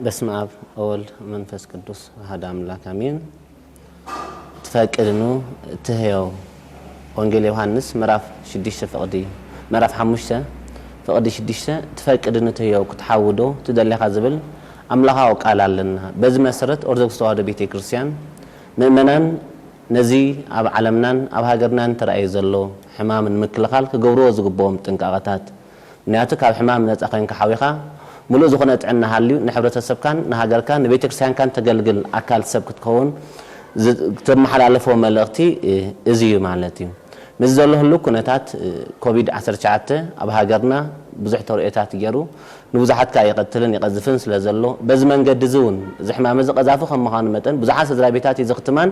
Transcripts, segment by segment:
በስመ አብ ወወልድ ወመንፈስ ቅዱስ አሐዱ አምላክ አሜን። ትፈቅድኑ ትህየው። ወንጌል ዮሐንስ ምዕራፍ ሽዱሽተ ፍቕዲ፣ ምዕራፍ ሓሙሽተ ፍቕዲ ሽዱሽተ፣ ትፈቅድኑ ትህየው ክትሓውዶ ትደሊኻ ዝብል ኣምላኻዊ ቃል ኣለና። በዚ መሰረት ኦርቶዶክስ ተዋህዶ ቤተ ክርስቲያን ምእመናን ነዚ ኣብ ዓለምናን ኣብ ሃገርናን ተራእዩ ዘሎ ሕማም ንምክልኻል ክገብርዎ ዝግብኦም ጥንቃቐታት፣ ምክንያቱ ካብ ሕማም ነጻ ኮይንካ ሓዊኻ ምሉእ ዝኾነ ጥዕና ሃልዩ ንሕብረተሰብካን ንሃገርካን ንቤተክርስትያንካን ተገልግል ኣካል ሰብ ክትከውን ዝ-፣ ተመሓላልፎ መልእኽቲ፣ እ፣ እዚ እዩ ማለት እዩ። ምስዚ ዘሎ ህሉው ኩነታት፣ እ፣ ኮቪድ ዓሰርተ ትሽዓተ ኣብ ሃገርና ብዙሕ ተርእዮታት ገይሩ ንብዙሓት ከኣ ይቐትልን ይቐዝፍን ስለ ዘሎ፣ በዚ መንገዲ እዚ እውን እዚ ሕማም እዚ ቀዛፊ ከም ምዃኑ መጠን ብዙሓት ስድራ ቤታት እዩ ዝኽትማን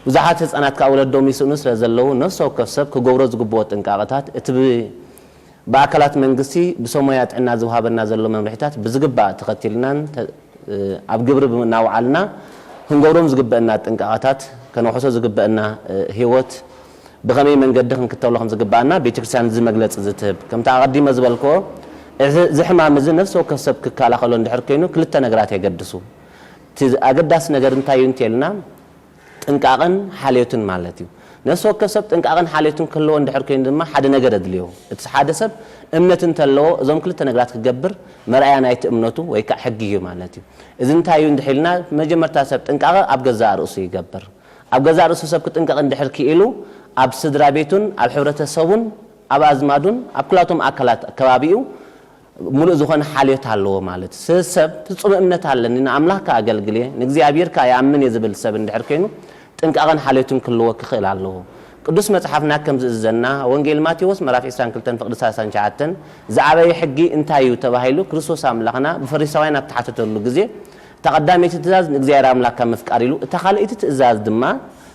ብዙሓት ህጻናት ከኣ ወለዶም ይስእኑ ስለ ዘለዉ ነፍሲ ወከፍ ሰብ ክገብሮ ዝግብኦ ጥንቃቐታት እቲ ብ-፣ ብኣካላት መንግስቲ ብሰብ ሞያ ጥዕና ዝወሃበና ዘሎ መምርሒታት ብዝግባእ ተኸቲልናን ተ-፣ ኣብ ግብሪ እናውዓልና ክንገብሮም ዝግበአና ጥንቃቐታት፣ ከነውሕሶ ዝግበአና፣ እ፣ ህይወት ብኸመይ መንገዲ ክንክተሎ ከም ዝግበኣና ቤተክርስትያን እዚ መግለጺ እዚ ትህብ። ከምቲ ኣቐዲመ ዝበልክዎ፣ እዚ፣ እዚ ሕማም እዚ ነፍሲ ወከፍ ሰብ ክከላኸሎ እንድሕር ኮይኑ ክልተ ነገራት የገድሱ። እቲ ኣገዳሲ ነገር እንታይ እዩ እንተልና፣ ጥንቃቐን ሓልዮትን ማለት እዩ። ነፍሲ ወከፍ ሰብ ጥንቃቐን ሓልዮትን ክህልዎ እንድሕር ኮይኑ ድማ ሓደ ነገር ኣድልዮ። እቲ ሓደ ሰብ እምነት እንተለዎ እዞም ክልተ ነገራት ክገብር መርኣያ ናይቲ እምነቱ ወይ ከዓ ሕጊ እዩ ማለት እዩ። እዚ እንታይ እዩ እንድሕር ኢልና፣ መጀመርታ ሰብ ጥንቃቐ ኣብ ገዛእ ርእሱ ይገብር። ኣብ ገዛእ ርእሱ ሰብ ክጥንቀቕ እንድሕር ክኢሉ ኣብ ስድራ ቤቱን ኣብ ሕብረተሰቡን ኣብ ኣዝማዱን ኣብ ኩላቶም ኣካላት ከባቢኡ ምሉእ ዝኾነ ሓልዮት ኣለዎ ማለት እዩ። ስ-፣ ሰብ ፍጹም እምነት ኣለኒ፣ ንኣምላኽ ከኣ ኣገልግል እየ፣ ንእግዚኣብሔር ከኣ ይኣምን እየ ዝብል ሰብ እንድሕር ኮይኑ፣ ጥንቃቐን ሓልዮትን ክህልዎ ክኽእል ኣለዎ። ቅዱስ መጽሓፍና ከም ዝእዝዘና፣ ወንጌል ማቴዎስ ምዕራፍ ዕስራን ክልተን ፍቕዲ ሰላሳን ትሽዓተን፣ ዝዓበየ ሕጊ እንታይ እዩ ተባሂሉ ክርስቶስ ኣምላኽና ብፈሪሳውያን ኣብ ተሓተተሉ ግዜ፣ እታ ቀዳመይቲ ትእዛዝ ንእግዚኣብሔር ኣምላኽካ ምፍቃር ኢሉ፣ እታ ካልኣይቲ ትእዛዝ ድማ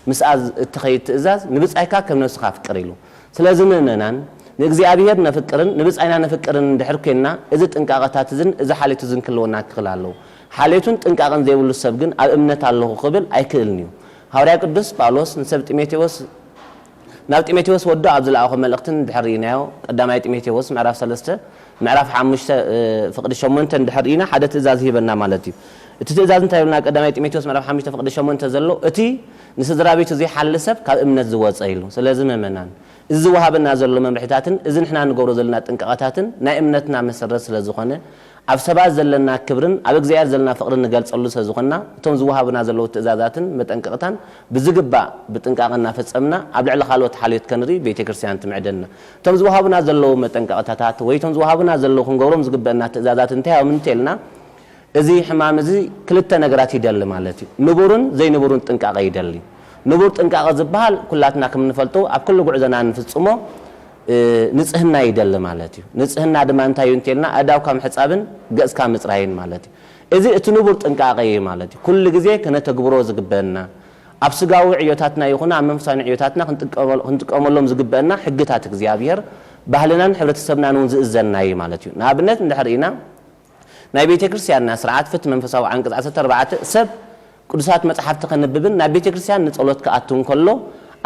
ምስኣ እትኸይድ ትእዛዝ ንብጻይካ ከም ነፍስኻ ኣፍቅር ኢሉ። ስለዚ ምእመናን ንእግዚኣብሔር ነፍቅርን ንብጻይና ነፍቅርን እንድሕር ኮይንና፣ እዚ ጥንቃቐታት እዝን እዚ ሓልዮት እዝን ክህልወና ክኽእል ኣለዎ። ሓልዮትን ጥንቃቐን ዘይብሉ ሰብ ግን ኣብ እምነት ኣለኹ ክብል ኣይክእልን እዩ። ሃዋርያ ቅዱስ ጳውሎስ ንሰብ ጢሞቴዎስ፣ ናብ ጢሞቴዎስ ወዱ ኣብ ዝለኣኾ መልእኽቲ እንድሕር ርኢናዮ፣ ቀዳማይ ጢሞቴዎስ ምዕራፍ ሰለስተ፣ ምዕራፍ ሓሙሽተ፣ እ፣ ፍቕዲ ሸሞንተ እንድሕር ርኢና ሓደ ትእዛዝ ይህበና ማለት እዩ። እቲ ትእዛዝ እንታይ ይብልና? ቀዳማይ ጢሞቴዎስ ምዕራፍ ሓሙሽተ ፍቕዲ ሸሞንተ ዘሎ፣ እቲ ንስድራ ቤቱ ዘይሓሊ ሰብ ካብ እምነት ዝወጸ ኢሉ። ስለዚ ምእመናን፣ እዚ ዝወሃበና ዘሎ መምርሒታትን እዚ ንሕና ንገብሮ ዘለና ጥንቃቐታትን ናይ እምነትና መሰረት ስለ ዝኾነ፣ ኣብ ሰባት ዘለና ክብርን ኣብ እግዚኣብሔር ዘለና ፍቕርን ንገልጸሉ ስለ ዝኾንና፣ እቶም ዝወሃቡና ዘለዉ ትእዛዛትን መጠንቀቕታን ብዝግባእ ብጥንቃቐ እናፈጸምና ኣብ ልዕሊ ካልኦት ሓልዮት ከንርኢ ቤተ ክርስቲያን ትምዕደና። እቶም ዝወሃቡና ዘለዉ መጠንቀቕታታት ወይ እቶም ዝወሃቡና ዘለዉ ክንገብሮም ዝግበአና ትእዛዛት እንታይ እዮም እንተልና፣ እዚ ሕማም እዚ ክልተ ነገራት ይደሊ ማለት እዩ። ንቡርን ዘይንቡርን ጥንቃቐ ይደሊ። ንቡር ጥንቃቐ ዝበሃል ኩላትና ከም እንፈልጦ ኣብ ኩሉ ጉዕዞና እንፍጽሞ፣ እ፣ ንጽህና ይደሊ ማለት እዩ። ንጽህና ድማ እንታይ እዩ እንተልና፣ ኣእዳውካ ምሕጻብን ገጽካ ምጽራይን ማለት እዩ። እዚ እቲ ንቡር ጥንቃቐ እዩ ማለት እዩ። ኩሉ ግዜ ከነተግብሮ ዝግበአና፣ ኣብ ስጋዊ ዕዮታትና ይኹን ኣብ መንፈሳዊ ዕዮታትና ክንጥቀመ-፣ ክንጥቀመሎም ዝግበአና ሕግታት እግዚኣብሔር፣ ባህልናን ሕብረተሰብናን እውን ዝእዘና እዩ ማለት እዩ። ንኣብነት እንድሕር ኢና፣ ናይ ቤተ ክርስቲያንና ስርዓት ፍትሒ መንፈሳዊ ዓንቀጽ ዓሰርተ ኣርባዕተ፣ ሰብ ቅዱሳት መጻሕፍቲ ከንብብን ናብ ቤተ ክርስቲያን ንጸሎት ክኣቱ እንከሎ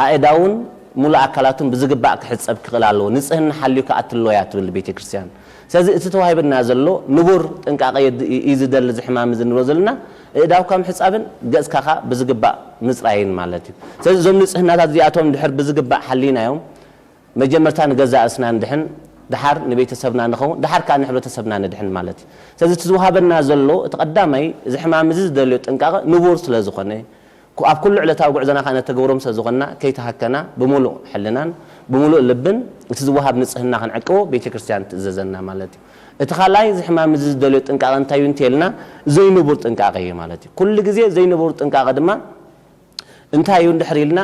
ኣእዳውን ሙሉእ ኣካላቱን ብዝግባእ ክሕጸብ ክኽእል ኣለዎ። ንጽህና ሓልዩ ክኣቱ ኣለዎ እያ ትብል ቤተ ክርስቲያን። ስለዚ እቲ ተዋሂብና ዘሎ ንቡር ጥንቃቐ የድ-፣ እዩ ዝደሊ እዚ ሕማም እዚ ንብሎ ዘለና፣ ኣእዳውካ ምሕጻብን ገጽካ ኸኣ ብዝግባእ ምጽራይን ማለት እዩ። ስለዚ እዞም ንጽህናታት እዚኣቶም ድሕር ብዝግባእ ሓሊናዮም፣ መጀመርታ ንገዛእ ርእስና ንድሕን፣ ደሓር ንቤተሰብና ንኸውን፣ ደሓር ከኣ ንሕብረተሰብና ንድሕን ማለት እዩ። ስለዚ እቲ ዝወሃበና ዘሎ እቲ ቀዳማይ፣ እዚ ሕማም እዚ ዝደልዮ ጥንቃቐ ንቡር ስለ ዝኾነ፣ ኩ-፣ ኣብ ኩሉ ዕለታዊ ጉዕዞና ከኣ ነተግብሮም ስለ ዝኾንና፣ ከይተሃከና ብምሉእ ሕልናን ብምሉእ ልብን እቲ ዝወሃብ ንጽህና ክንዕቅቦ ቤተ ክርስቲያን ትእዘዘና ማለት እዩ። እቲ ካልኣይ፣ እዚ ሕማም እዚ ዝደልዮ ጥንቃቐ እንታይ እዩ እንተልና፣ ዘይንቡር ጥንቃቐ እዩ ማለት እዩ። ኩሉ ግዜ ዘይንቡር ጥንቃቐ ድማ እንታይ እዩ እንድሕር ኢልና፣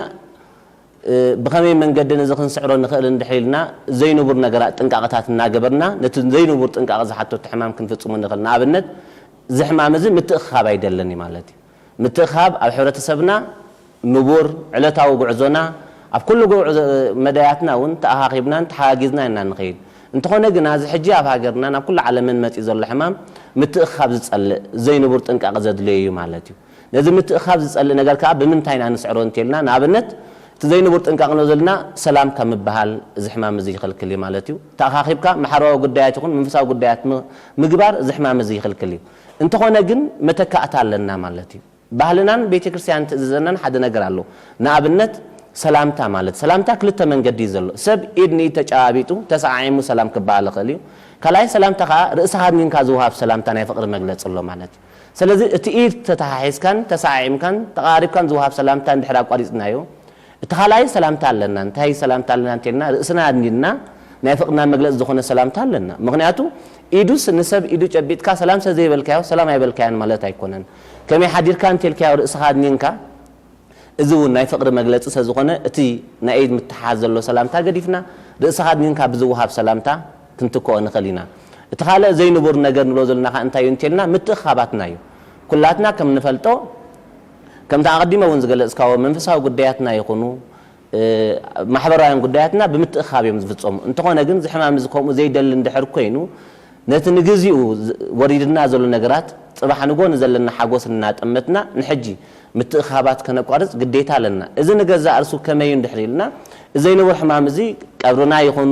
እ፣ ብኸመይ መንገዲ ነዚ ክንስዕሮ ንኽእል እንድሕር ኢልና፣ ዘይንቡር ነገራት ጥንቃቐታት እናገበርና፣ ነቲ ዘይንቡር ጥንቃቐ ዝሓቶ እቲ ሕማም ክንፍጽሞ ንኽእል። ንኣብነት፣ እዚ ሕማም እዚ ምትእኽኻብ ኣይደልን እዩ ማለት እዩ። ምትእኽኻብ ኣብ ሕብረተሰብና ንቡር፣ ዕለታዊ ጉዕዞና፣ ኣብ ኩሉ ጉዕዞ መዳያትና እውን ተኣኻኺብናን ተሓጋጊዝና ኢና ንኸይድ። እንተኾነ ግና፣ እዚ ሕጂ ኣብ ሃገርናን ኣብ ኩሉ ዓለምን መጺኡ ዘሎ ሕማም ምትእኽኻብ ዝጸልእ፣ ዘይንቡር ጥንቃቐ ዘድልዮ እዩ ማለት እዩ። ነዚ ምትእኽኻብ ዝጸልእ ነገር ከኣ ብምንታይ ኢና ንስዕሮ እንተልና፣ ንኣብነት፣ እቲ ዘይንቡር ጥንቃቕ ንብሎ ዘለና ሰላም ካብ ምብሃል እዚ ሕማም እዚ ይኽልክል እዩ ማለት እዩ። ተኣኻኺብካ ማሕበራዊ ጉዳያት ይኹን መንፈሳዊ ጉዳያት ም-፣ ምግባር እዚ ሕማም እዚ ይኽልክል እዩ። እንተኾነ ግን መተካእታ ኣለና ማለት እዩ። ባህልናን ቤተ ክርስቲያን ትእዝዘናን ሓደ ነገር ኣሎ። ንኣብነት ሰላምታ ማለት፣ ሰላምታ ክልተ መንገዲ እዩ ዘሎ። ሰብ ኢድ ንኢድ ተጨባቢጡ ተሰዓዒሙ ሰላም ክበሃል ይኽእል እዩ። ካልኣይ ሰላምታ ከዓ ርእስኻ ኣድኒንካ ዝወሃብ ሰላምታ ናይ ፍቕሪ መግለፂ ኣሎ ማለት እዩ። ስለዚ እቲ ኢድ ተተሓሒዝካን ተሰዓዒምካን ተቐራሪብካን ዝወሃብ ሰላምታ እንድሕር ኣቋሪፅናዮ፣ እቲ ካልኣይ ሰላምታ ኣለና። እንታይ ሰላምታ ኣለና እንተልና፣ ርእስና ኣድኒንና ናይ ፍቕርና መግለፂ ዝኾነ ሰላምታ ኣለና። ምኽንያቱ ኢዱስ ንሰብ ኢዱ ጨቢጥካ ሰላም ስለ ዘይበልካዮ ሰላም ኣይበልካያን ማለት ኣይኮነን። ከመይ ሓዲርካ እንተልካዮ ርእስኻ ኣድኒንካ፣ እዚ እውን ናይ ፍቕሪ መግለፂ ስለ ዝኾነ እቲ ናይ ኢድ ምትሓዝ ዘሎ ሰላምታ ገዲፍና ርእስኻ ኣድኒንካ ብዝወሃብ ሰላምታ ክንትክኦ ንኽእል ኢና። እቲ ካልእ ዘይንቡር ነገር ንብሎ ዘለና ከዓ እንታይ እዩ እንተልና፣ ምትእኻባትና እዩ። ኩላትና ከም ንፈልጦ፣ ከምቲ ኣቐዲመ እውን ዝገለጽካዎ መንፈሳዊ ጉዳያትና ይኹኑ፣ እ፣ ማሕበራውያን ጉዳያትና ብምትእኻብ እዮም ዝፍጸሙ። እንተኾነ ግን፣ እዚ ሕማም እዚ ከምኡ ዘይደሊ እንድሕር ኮይኑ፣ ነቲ ንግዚኡ ዝ-፣ ወሪድና ዘሎ ነገራት፣ ጽባሕ ንጎ ንዘለና ሓጎስ እናጠመትና፣ ንሕጂ ምትእኻባት ከነቋርጽ ግዴታ ኣለና። እዚ ንገዛእ ርእሱ ከመይ እዩ እንድሕር ኢልና፣ እዚ ዘይንቡር ሕማም እዚ ቀብርና ይኹኑ፣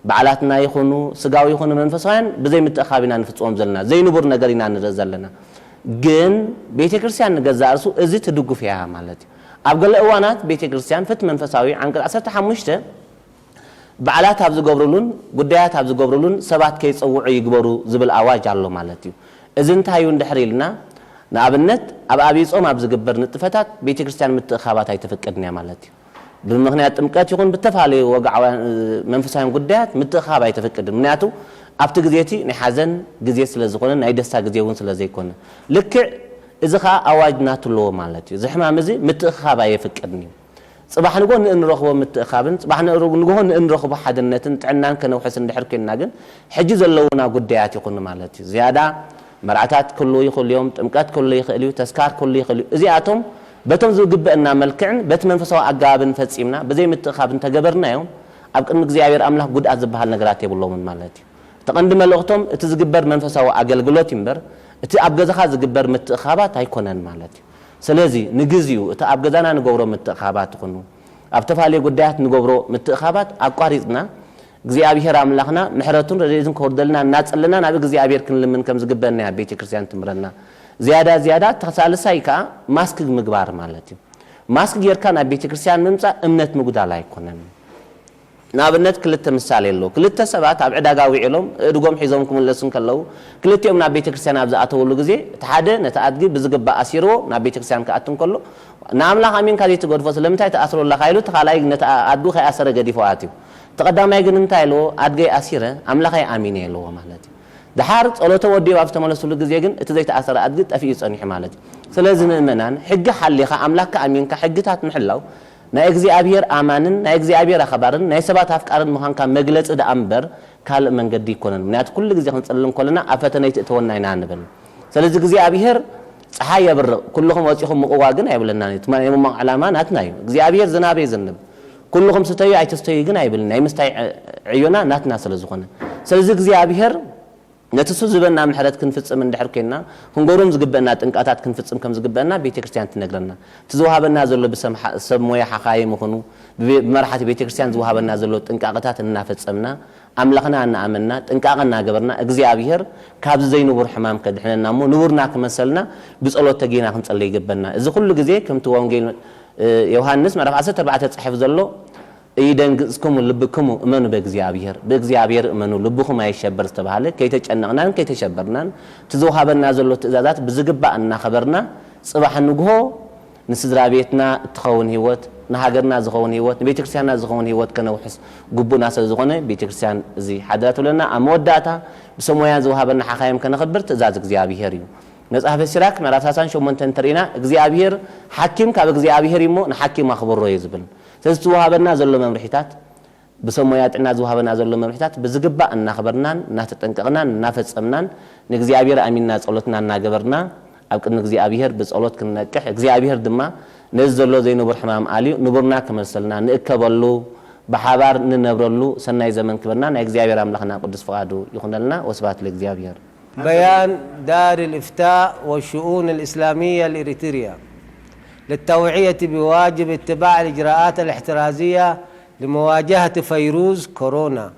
በዓላትና ይኹኑ፣ ስጋዊ ይኹኑ መንፈሳውያን፣ ብዘይ ምትእኻብ ኢና ንፍጽሞም ዘለና። ዘይንቡር ነገር ኢና ንርኢ ዘለና። ግን ቤተ ክርስቲያን ንገዛእ ርእሱ እዚ ትድግፍ እያ ማለት እዩ። ኣብ ገለ እዋናት ቤተ ክርስቲያን ፍትሒ መንፈሳዊ ዓንቀጽ ዓሰርተ ሓሙሽተ በዓላት ኣብ ዝገብሩሉን ጉዳያት ኣብ ዝገብሩሉን ሰባት ከይጸውዑ ይግበሩ ዝብል ኣዋጅ ኣሎ ማለት እዩ። እዚ እንታይ እዩ እንድሕር ኢልና፣ ንኣብነት ኣብ ኣብይ ጾም ኣብ ዝግበር ንጥፈታት ቤተ ክርስቲያን ምትእኻባት ኣይተፈቅድን እያ ማለት እዩ። ብምኽንያት ጥምቀት ይኹን ብተፈላለዩ ወግዓውያን፣ እ፣ መንፈሳውያን ጉዳያት ምትእኻብ ኣይተፈቅድን። ምኽንያቱ ኣብቲ ግዜ እቲ ናይ ሓዘን ግዜ ስለ ዝኾነ፣ ናይ ደስታ ግዜ እውን ስለ ዘይኮነ። ልክዕ እዚ ኸኣ ኣዋጅ ናቱ ኣለዎ ማለት እዩ። እዚ ሕማም እዚ ምትእኻብ ኣየፍቅድን እዩ። ጽባሕ ንግሆ ንእንረኽቦ ምትእኻብን ጽባሕ ንእሩ-፣ ንግሆ ንእንረኽቦ ሓድነትን ጥዕናን ከነውሕስ እንድሕር ኮይንና ግን፣ ሕጂ ዘለዉና ጉዳያት ይኹኑ ማለት እዩ። ዝያዳ መርዓታት ክህልዉ ይኽእሉ እዮም፣ ጥምቀት ክህሉ ይኽእል እዩ፣ ተስካር ክህሉ ይኽእል እዩ። እዚኣቶም በቶም ዝግበአና መልክዕን በቲ መንፈሳዊ ኣገባብን ፈጺምና ብዘይ ምትእኻብ እንተገበርናዮም፣ ኣብ ቅድሚ እግዚኣብሔር ኣምላኽ ጉድኣት ዝበሃል ነገራት የብሎምን ማለት እዩ። እቲ ቀንዲ መልእኽቶም እቲ ዝግበር መንፈሳዊ ኣገልግሎት እዩ እምበር፣ እቲ ኣብ ገዛኻ ዝግበር ምትእኻባት ኣይኮነን ማለት እዩ። ስለዚ ንግዚኡ እቲ ኣብ ገዛና ንገብሮ ምትእኻባት ይኹኑ፣ ኣብ ተፈላለየ ጉዳያት ንገብሮ ምትእኻባት ኣቋሪጽና፣ እግዚኣብሔር ኣምላኽና ምሕረቱን ረድኤቱን ከውርደልና እናጸለና ናብ እግዚኣብሔር ክንልምን ከም ዝግበአና እያ ቤተ ክርስቲያን ትምህረና። ዝያዳ ዝያዳ፣ እቲ ሳልሳይ ከኣ ማስክ ምግባር ማለት እዩ። ማስክ ጌርካ ናብ ቤተ ክርስቲያን ምምጻእ እምነት ምጉዳል ኣይኮነን። ንኣብነት ክልተ ምሳሌ ኣሎ። ክልተ ሰባት ኣብ ዕዳጋ ውዒሎም፣ እድጎም ሒዞም ክምለሱ እንከለዉ፣ ክልቲኦም ናብ ቤተ ክርስቲያን ኣብ ዝኣተውሉ ግዜ፣ እቲ ሓደ ነቲ ኣድጊ ብዝግባእ ኣሲርዎ ናብ ቤተ ክርስቲያን ክኣቱ እንከሎ፣ ንኣምላኽ ኣሚንካ ዘይትገድፎ ስለምንታይ ትኣስሮ ኣለኻ? ኢሉ እቲ ካልኣይ ነቲ ኣድጉ ከይኣሰረ ገዲፎ ኣትዩ። እቲ ቀዳማይ ግን እንታይ ኢልዎ? ኣድገይ ኣሲረ፣ ኣምላኸይ ኣሚነ ኢልዎ ማለት እዩ። ደሓር ጸሎቶም ወዲኦም ኣብ ዝተመለሱሉ ግዜ ግን እቲ ዘይተኣሰረ ኣድጊ ጠፊኡ ጸኒሑ ማለት እዩ። ስለዚ ምእመናን፣ ሕጊ ሓሊኻ ኣምላኽካ ኣሚንካ ሕግታት ምሕላው ናይ እግዚኣብሔር ኣማንን ናይ እግዚኣብሔር ኣኽባርን ናይ ሰባት ኣፍቃርን ምዃንካ መግለጺ ደኣ እምበር ካልእ መንገዲ ኣይኮነን። ምኽንያቱ ኩሉ ግዜ ክንጽሊ እንከለና ኣብ ፈተነ ኣይትእተወና ኢና ንብል። ስለዚ እግዚኣብሔር ጸሓይ የብርቕ፣ ኩልኹም ወጺኹም ምቕዋ ግን ኣይብለናን እዩ። እቲ ናይ ምሟቕ ዕላማ ናትና እዩ። እግዚኣብሔር ዝናብ የዝንብ፣ ኩልኹም ስተዩ ኣይትስተዩ ግን ኣይብልን። ናይ ምስታይ ዕ-፣ ዕዮና ናትና ስለ ዝኾነ። ስለዚ እግዚኣብሔር ነቲ እሱ ዝህበና ምሕረት ክንፍጽም እንድሕር ኮይንና፣ ክንገብሮም ዝግበአና ጥንቃታት ክንፍጽም ከም ዝግበአና ቤተ ክርስቲያን ትነግረና። እቲ ዝወሃበና ዘሎ ብሰም-፣ ሓ-፣ ሰብ ሞያ ሓኻይም ይኹኑ፣ ብቤ-፣ ብመራሕቲ ቤተ ክርስቲያን ዝወሃበና ዘሎ ጥንቃቐታት እናፈጸምና፣ ኣምላኽና እናኣመንና፣ ጥንቃቐ እናገበርና፣ እግዚኣብሔር ካብዚ ዘይንቡር ሕማም ከድሕነና እሞ፣ ንቡርና ክመሰልና ብጸሎት ተጊና ክንጸልይ ይግበና። እዚ ኩሉ ግዜ ከምቲ ወንጌል፣ እ፣ ዮሃንስ ምዕራፍ ዓሰርተ ኣርባዕተ ተጻሒፉ ዘሎ፣ "እይደንግጽክሙ ልብክሙ እመኑ በእግዚኣብሔር፣ ብእግዚኣብሔር እመኑ ልብኹም ኣይሸበር" ዝተባህለ፣ ከይተጨነቕናን ከይተሸበርናን፣ እቲ ዝወሃበና ዘሎ ትእዛዛት ብዝግባእ እናኸበርና፣ ጽባሕ ንግሆ ንስድራ ቤትና እትኸውን ህይወት፣ ንሃገርና ዝኸውን ህይወት፣ ንቤተ ክርስቲያንና ዝኸውን ህይወት ከነውሕስ ግቡእና ስለ ዝኾነ፣ ቤተ ክርስቲያን እዚ ሓደራ ትብለና። ኣብ መወዳእታ፣ ብሰብ ሞያ ዝወሃበና ሓኻይም ከነኽብር ትእዛዝ እግዚኣብሔር እዩ። መጽሓፈ ሲራክ ምዕራፍ ሰላሳን ሸሞንተን እንተርኢና፣ እግዚኣብሔር፣ "ሓኪም ካብ እግዚኣብሔር እዩ እሞ ንሓኪም ኣኽብሮ" እዩ ዝብል። ስለዚ፣ እቲ ዝወሃበና ዘሎ መምርሒታት፣ ብሰብ ሞያ ጥዕና ዝወሃበና ዘሎ መምርሒታት ብዝግባእ እናኽበርናን እናተጠንቀቕናን እናፈጸምናን፣ ንእግዚኣብሔር ኣሚንና ጸሎትና እናገበርና፣ ኣብ ቅድሚ እግዚኣብሔር ብጸሎት ክንነቅሕ፣ እግዚኣብሔር ድማ ነዚ ዘሎ ዘይንቡር ሕማም ኣልዩ ንቡርና ክመልሰልና ንእከበሉ፣ ብሓባር ንነብረሉ ሰናይ ዘመን ክበልና ናይ እግዚኣብሔር ኣምላኽና ቅዱስ ፍቓዱ ይኹነልና። ወስብሐት ለእግዚኣብሔር። بيان دار الإفتاء والشؤون الإسلامية الإريترية. للتوعية بواجب اتباع الإجراءات الاحترازية لمواجهة فيروس كورونا.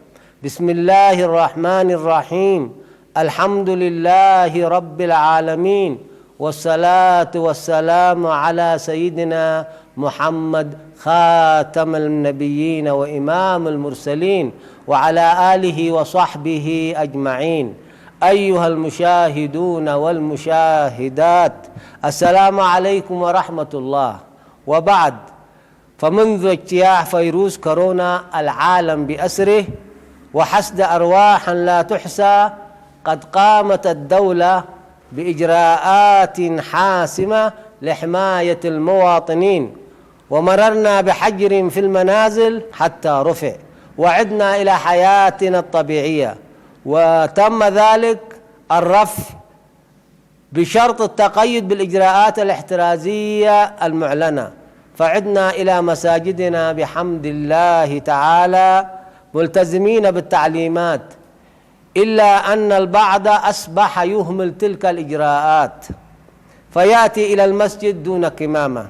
بسم الله الرحمن الرحيم. الحمد لله رب العالمين، والصلاة والسلام على سيدنا محمد خاتم النبيين وإمام المرسلين، وعلى آله وصحبه أجمعين. أيها المشاهدون والمشاهدات، السلام عليكم ورحمة الله. وبعد، فمنذ اجتياح فيروس كورونا العالم بأسره وحصد أرواحا لا تحصى، قد قامت الدولة بإجراءات حاسمة لحماية المواطنين، ومررنا بحجر في المنازل حتى رفع، وعدنا إلى حياتنا الطبيعية، وتم ذلك الرفع بشرط التقيد بالإجراءات الاحترازية المعلنة، فعدنا إلى مساجدنا بحمد الله تعالى ملتزمين بالتعليمات، إلا أن البعض أصبح يهمل تلك الإجراءات، فيأتي إلى المسجد دون كمامة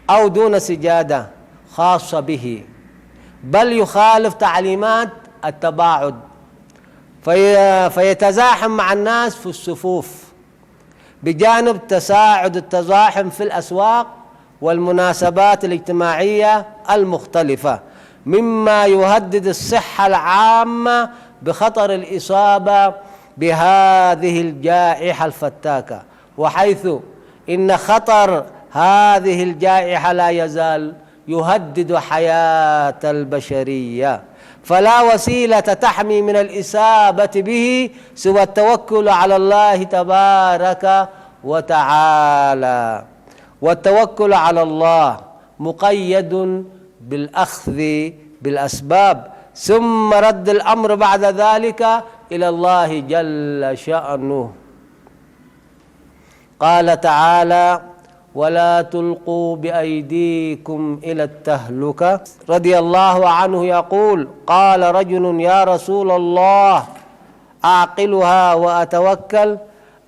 أو دون سجادة خاصة به، بل يخالف تعليمات التباعد، في-، فيتزاحم مع الناس في الصفوف، بجانب تساعد التزاحم في الأسواق والمناسبات الاجتماعية المختلفة، مما يهدد الصحة العامة بخطر الإصابة بهذه الجائحة الفتاكة، وحيث إن خطر هذه الجائحة لا يزال يهدد حياة البشرية، فلا وسيلة تحمي من الإصابة به سوى التوكل على الله تبارك وتعالى. والتوكل على الله مقيد بالأخذ بالأسباب، ثم رد الأمر بعد ذلك إلى الله جل شأنه. قال تعالى: "ولا تلقوا بأيديكم إلى التهلكة". رضي الله عنه يقول: قال رجل: "يا رسول الله، أعقلها وأتوكل؟"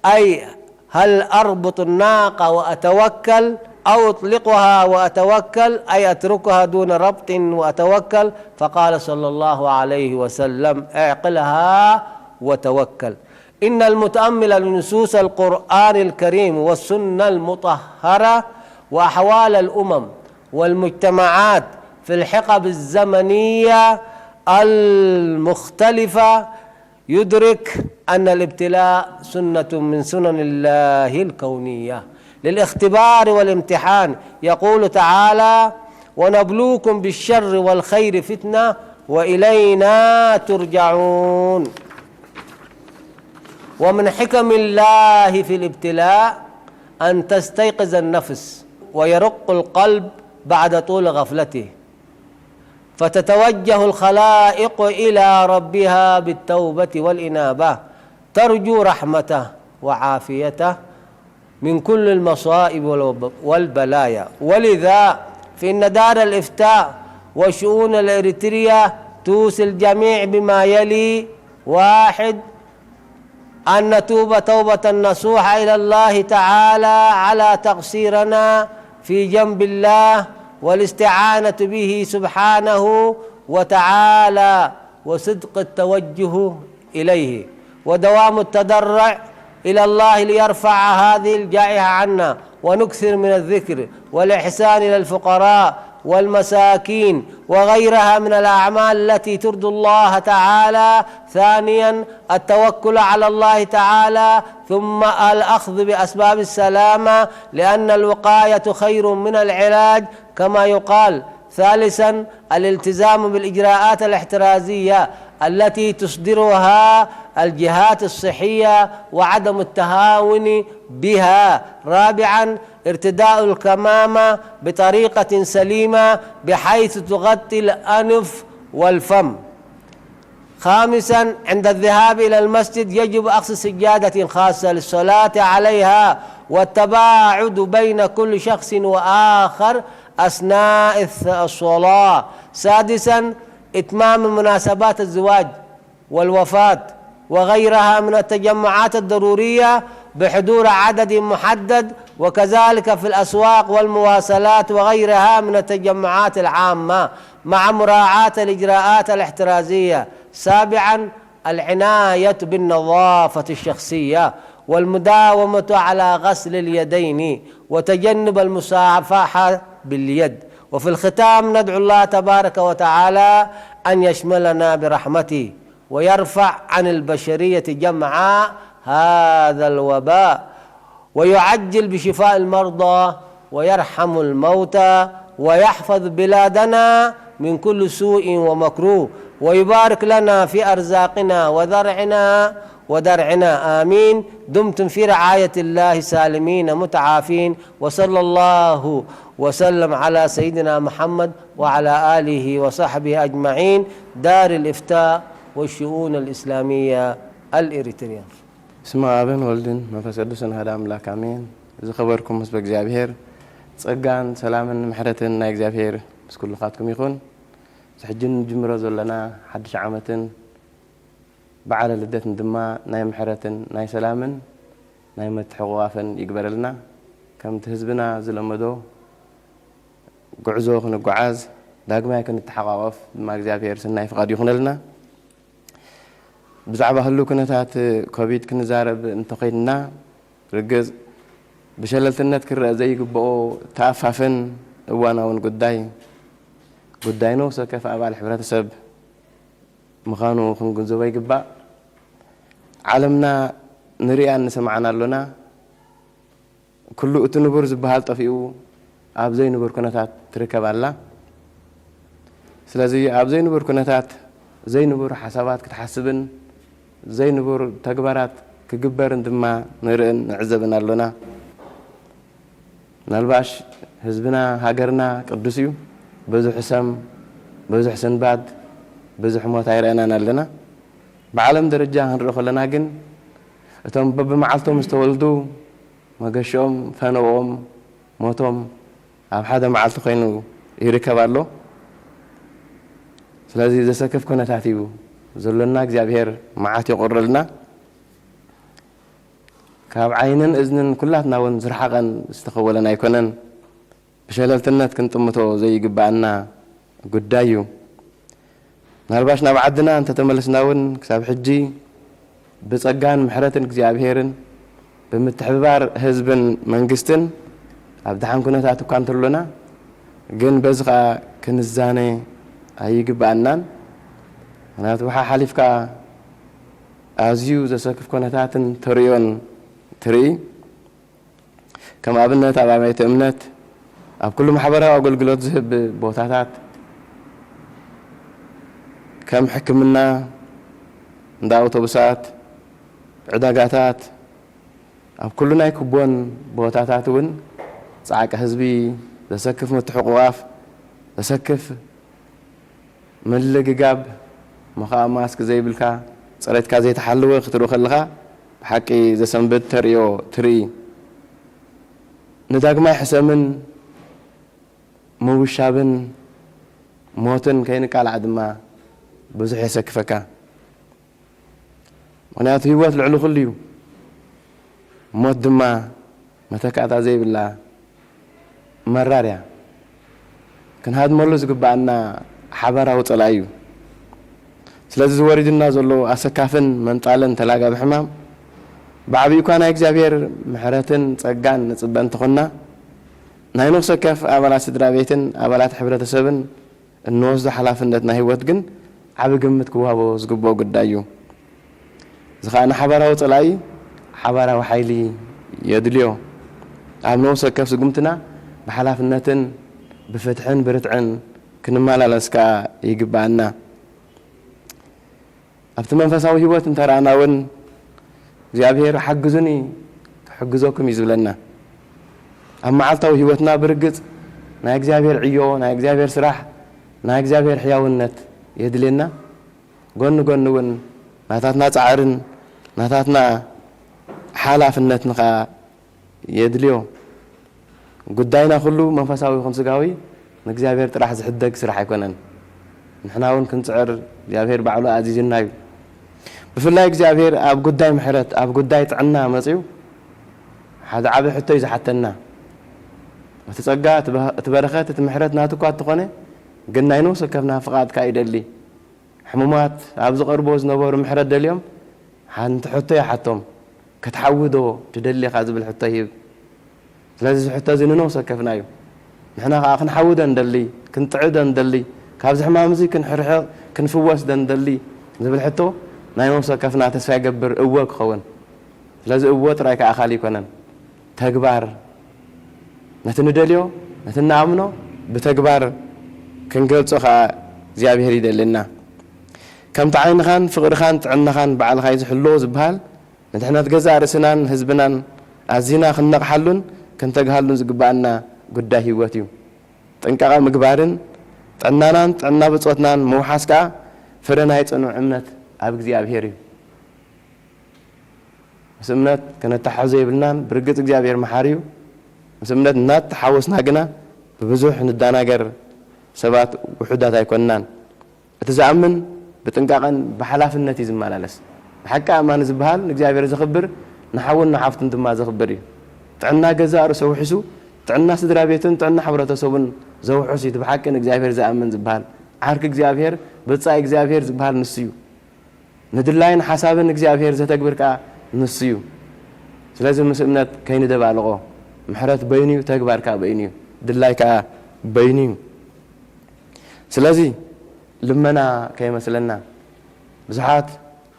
أي هل أربط الناقة وأتوكل، أو أطلقها وأتوكل، أي أتركها دون ربط وأتوكل؟ فقال صلى الله عليه وسلم: "اعقلها وتوكل". إن المتأمل لنصوص القرآن الكريم والسنة المطهرة وأحوال الأمم والمجتمعات في الحقب الزمنية المختلفة يدرك أن الابتلاء سنة من سنن الله الكونية للاختبار والامتحان. يقول تعالى: "ونبلوكم بالشر والخير فتنة وإلينا ترجعون". ومن حكم الله في الابتلاء أن تستيقظ النفس ويرق القلب بعد طول غفلته، فتتوجه الخلائق إلى ربها بالتوبة والإنابة، ترجو رحمته وعافيته من كل المصائب والوب-، والبلايا. ولذا فإن دار الإفتاء والشؤون الإريترية توصي الجميع بما يلي: واحد، أن نتوب توبة نصوحة إلى الله تعالى على تقصيرنا في جنب الله والاستعانة به سبحانه وتعالى وصدق التوجه إليه ودوام التضرع إلى الله ليرفع هذه الجائحة عنا، ونكثر من الذكر والإحسان إلى الفقراء والمساكين وغيرها من الأعمال التي ترضي الله تعالى. ثانيا، التوكل على الله تعالى، ثم الأخذ بأسباب السلامة، لأن الوقاية خير من العلاج كما يقال. ثالثا، الالتزام بالإجراءات الاحترازية التي تصدرها الجهات الصحية وعدم التهاون بها. رابعا، ارتداء الكمامة بطريقة سليمة بحيث تغطي الأنف والفم. خامسا، عند الذهاب إلى المسجد يجب أخذ سجادة خاصة للصلاة عليها والتباعد بين كل شخص وآخر أثناء الث-، الصلاة. سادسا، إتمام مناسبات الزواج والوفاة وغيرها من التجمعات الضرورية بحضور عدد محدد وكذلك في الأسواق والمواصلات وغيرها من التجمعات العامة، مع مراعاة الإجراءات الاحترازية. سابعا، العناية بالنظافة الشخصية والمداومة على غسل اليدين وتجنب المصافحة باليد. وفي الختام ندعو الله تبارك وتعالى أن يشملنا برحمته ويرفع عن البشرية جمعاء هذا الوباء، ويعجل بشفاء المرضى، ويرحم الموتى، ويحفظ بلادنا من كل سوء ومكروه، ويبارك لنا في أرزاقنا وذرعنا ودرعنا. آمين. دمتم في رعاية الله سالمين متعافين. وصلى الله وسلم على سيدنا محمد وعلى آله وصحبه أجمعين. دار الإفتاء والشؤون الإسلامية الإريترية. ብስመ ኣብን ወልድን መንፈስ ቅዱስን ኣሐዱ ኣምላክ ኣሜን። ዝኸበርኩም ህዝበ እግዚኣብሔር፣ ጸጋን ሰላምን ምሕረትን ናይ እግዚኣብሔር ምስ ኩልኻትኩም ይኹን። እዚ ሕጂ ንጅምሮ ዘለና ሓድሽ ዓመትን በዓለ ልደትን ድማ ናይ ምሕረትን ናይ ሰላምን ናይ ምትሕቑቓፍን ይግበረልና። ከምቲ ህዝብና ዝለመዶ ጉዕዞ ክንጓዓዝ፣ ዳግማይ ክንተሓቋቖፍ ድማ እግዚኣብሔር ሰናይ ፍቓዱ ይኹነልና። ብዛዕባ ህሉው ኩነታት ኮቪድ ክንዛረብ እንተኾይንና፣ ርግጽ ብሸለልትነት ክረኣ ዘይግብኦ ተኣፋፍን እዋናውን ጉዳይ፣ ጉዳይ ነፍሲ ወከፍ ኣባል ሕብረተሰብ ምዃኑ ክንግንዘቦ ይግባእ። ዓለምና ንርእያን ንሰምዓን ኣሎና። ኩሉ እቲ ንቡር ዝበሃል ጠፊኡ ኣብ ዘይንቡር ኩነታት ትርከብ ኣላ። ስለዚ ኣብ ዘይንቡር ኩነታት ዘይንቡር ሓሳባት ክትሓስብን ዘይንቡር ተግባራት ክግበርን ድማ ንርእን ንዕዘብን ኣሎና። ምናልባሽ ህዝብና ሃገርና ቅዱስ እዩ። ብዙሕ ሰም፣ ብዙሕ ስንባድ፣ ብዙሕ ሞት ኣይረኣናን ኣለና። ብዓለም ደረጃ ክንርኢ ከለና ግን እቶም በብመዓልቶም ዝተወልዱ መገሽኦም፣ ፈነውኦም፣ ሞቶም ኣብ ሓደ መዓልቲ ኮይኑ ይርከብ ኣሎ። ስለዚ ዘሰክፍ ኩነታት እዩ ዘሎና። እግዚኣብሔር መዓት የቑርልና። ካብ ዓይንን እዝንን ኩላትና እውን ዝረሓቐን ዝተኸወለን ኣይኮነን። ብሸለልትነት ክንጥምቶ ዘይግብኣና ጉዳይ እዩ። ምናልባሽ ናብ ዓድና እንተተመለስና እውን ክሳብ ሕጂ ብጸጋን ምሕረትን እግዚኣብሔርን ብምትሕብባር ህዝብን መንግስትን ኣብ ደሓን ኩነታት እኳ እንተሎና፣ ግን በዚ ኸኣ ክንዛነ ኣይግብኣናን። ምክንያቱ ሓሓሊፍካ ኣዝዩ ዘሰክፍ ኩነታትን ተርእዮን ትርኢ። ከም ኣብነት ኣብ ኣብያተ እምነት፣ ኣብ ኩሉ ማሕበራዊ ኣገልግሎት ዝህብ ቦታታት ከም ሕክምና፣ እንዳ ኣውቶቡሳት፣ ዕዳጋታት፣ ኣብ ኩሉ ናይ ክቦን ቦታታት እውን ጻዕቂ ህዝቢ ዘሰክፍ ምትሕቑቓፍ፣ ዘሰክፍ ምልግጋብ፣ እሞ ኸኣ ማስክ ዘይብልካ፣ ጽሬትካ ዘይተሓለወ ክትርኢ ከለኻ ብሓቂ ዘሰንብድ ተርእዮ ትርኢ። ንዳግማይ ሕሰምን ምውሻብን ሞትን ከይንቃላዕ ድማ ብዙሕ የሰክፈካ። ምኽንያቱ ህይወት ልዕሊ ኩሉ እዩ። ሞት ድማ መተካእታ ዘይብላ መራር እያ። ክንሃድመሉ ዝግብኣና ሓባራዊ ጸላኢ እዩ። ስለዚ እዚ ወሪዱና ዘሎ ኣሰካፍን መንጣልን ተላጋቢ ሕማም ብዓቢኡ እኳ ናይ እግዚኣብሔር ምሕረትን ጸጋን ንጽበ እንተኾንና፣ ናይ ነፍሲ ወከፍ ኣባላት ስድራ ቤትን ኣባላት ሕብረተሰብን እንወስዶ ሓላፍነት ናይ ህይወት ግን ዓቢ ግምት ክወሃቦ ዝግብኦ ጉዳይ እዩ። እዚ ኸኣ ንሓባራዊ ጸላኢ ሓባራዊ ሓይሊ የድልዮ። ኣብ ነፍሲ ወከፍ ስጉምትና ብሓላፍነትን ብፍትሕን ብርትዕን ክንመላለስ ከኣ ይግብኣና። ኣብቲ መንፈሳዊ ህይወት እንተ ረኣና እውን እግዚኣብሔር ሓግዙኒ ክሕግዘኩም እዩ ዝብለና። ኣብ መዓልታዊ ህይወትና ብርግጽ ናይ እግዚኣብሔር ዕዮ፣ ናይ እግዚኣብሔር ስራሕ፣ ናይ እግዚኣብሔር ሕያውነት የድልየና። ጎኒ ጎኒ እውን ናታትና ጻዕርን ናታትና ሓላፍነትን ኸኣ የድልዮ። ጉዳይና ኩሉ መንፈሳዊ ይኹን ስጋዊ ንእግዚኣብሔር ጥራሕ ዝሕደግ ስራሕ ኣይኮነን። ንሕና እውን ክንጽዕር እግዚኣብሔር ባዕሉ ኣዚዝና እዩ። ብፍላይ እግዚኣብሔር ኣብ ጉዳይ ምሕረት፣ ኣብ ጉዳይ ጥዕና መጺኡ ሓደ ዓቢ ሕቶ እዩ ዝሓተና። እቲ ጸጋ፣ እቲ በ-፣ እቲ በረኸት፣ እቲ ምሕረት ናቱ እኳ እንተኾነ፣ ግን ናይ ነፍሲ ወከፍና ፍቓድ ከኣ ይደሊ። ሕሙማት ኣብ ዝቐርብዎ ዝነበሩ ምሕረት ደልዮም ሓንቲ ሕቶ ይሓቶም። "ክትሓዊ ዶ ትደሊ ኢኻ?" ዝብል ሕቶ ይህብ። ስለዚ እዚ ሕቶ እዚ ንነፍሲ ወከፍና እዩ። ንሕና ከኣ ክንሓዊ ዶ ንደሊ? ክንጥዕ ዶ ንደሊ? ካብዚ ሕማም እዚ ክንርሕቕ፣ ክንፍወስ ዶ ንደሊ? ዝብል ሕቶ ናይ ነፍሲ ወከፍና ተስፋ ይገብር እወ ክኸውን። ስለዚ እወ ጥራይ ከኣ ኣኻሊ ኣይኮነን። ተግባር፣ ነቲ ንደልዮ፣ ነቲ ንኣምኖ ብተግባር ክንገልጾ ከኣ እግዚኣብሔር ይደልና። ከምቲ ዓይንኻን ፍቕርኻን ጥዕናኻን ባዕልኻ እዩ ዝሕሎ ዝበሃል፣ ንድሕነት ገዛእ ርእስናን ህዝብናን ኣዚና ክንነቕሓሉን ክንተግሃሉን ዝግብኣና ጉዳይ ህይወት እዩ። ጥንቃቐ ምግባርን ጥዕናናን ጥዕና ብጾትናን ምውሓስ ከኣ ፍረ ናይ ጽኑዕ እምነት ኣብ እግዚኣብሔር እዩ። ምስ እምነት ከነተሓሕዞ የብልናን። ብርግጽ እግዚኣብሔር መሓሪ እዩ። ምስ እምነት እናተሓወስና ግና ብብዙሕ ንደናገር ሰባት ውሑዳት ኣይኮንናን። እቲ ዝኣምን ብጥንቃቐን ብሓላፍነት እዩ ዝመላለስ። ብሓቂ ኣማኒ ዝበሃል ንእግዚኣብሔር ዘኽብር፣ ንሓውን ንሓፍቱን ድማ ዘኽብር እዩ። ጥዕና ገዛእ ርእሱ ኣውሒሱ፣ ጥዕና ስድራ ቤቱን ጥዕና ሕብረተሰቡን ዘውሕስ እዩ። እቲ ብሓቂ ንእግዚኣብሔር ዝኣምን ዝበሃል፣ ዓርኪ እግዚኣብሔር፣ ብጻይ እግዚኣብሔር ዝበሃል ንሱ እዩ። ንድላይን ሓሳብን እግዚኣብሔር ዘተግብር ከኣ ንሱ እዩ። ስለዚ ምስ እምነት ከይንደባልቖ፣ ምሕረት በይኑ እዩ፣ ተግባር ከኣ በይኑ እዩ፣ ድላይ ከኣ በይኑ እዩ። ስለዚ ልመና ከይመስለና፣ ብዙሓት